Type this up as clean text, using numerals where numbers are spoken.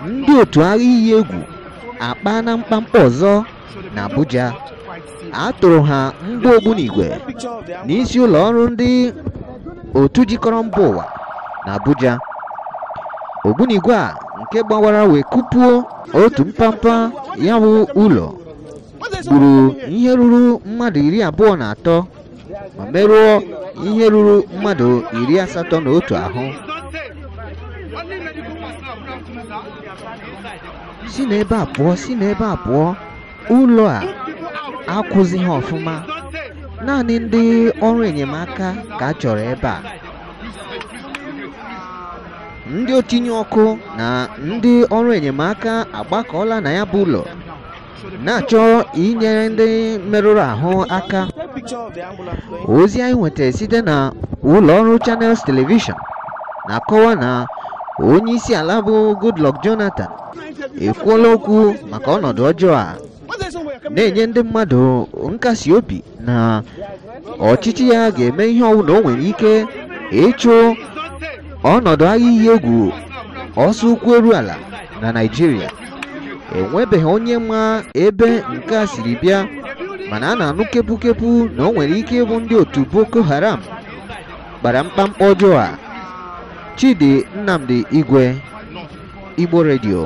Ndị otu agha iyi egwu akpa na mkpamkpa ọzọ na Abuja. A tụrụ ha mgba ogbunigwe n'isi ụlọ ọrụ ndị otu jikọrọ mba ụwa na Abuja. Ogbunigwe a nke gbawara wee kụpuo otu mpampa ya bụ ụlọ gburu ihe ruru mmadụ 23 ma merụọ ihe ruru mmadụ 81 ahụ. Si n'ebe a pụọ, si n'ebe a pụọ, ụlọ a akwụzighị ọfụma. Naanị ndị ọrụ enyemaka ka a chọrọ ebe a. Ndị otinye ọkụ na ndị ọrụ enyemaka agbakọọla na ya bụ ụlọ na-achọ inyere ndị merụrụ ahụ aka. Ozi anyị nwetara site na ụlọ ọrụ Channels Television na-akọwa na onye isi ala bụ Goodluck Jonathan ekwuola okwu maka ọnọdụ ọjọọ a, na-enye ndị mmadụ nkasi obi na ọchịchị ya ga-eme ihe ọbụla o nwere ike ịchụ ọnọdụ agha iyi egwu ọsọ ụkwụ eru ala na Naịjirịa. Enwebeghị onye ma ebe nke a siri bịa, mana a na-anụ kepukepu na o nwere ike ịbụ ndị otu Boko Haram kpara mkpamkpa ọjọọ a. Chidi Nnamdi Igwe, Igbo Radio.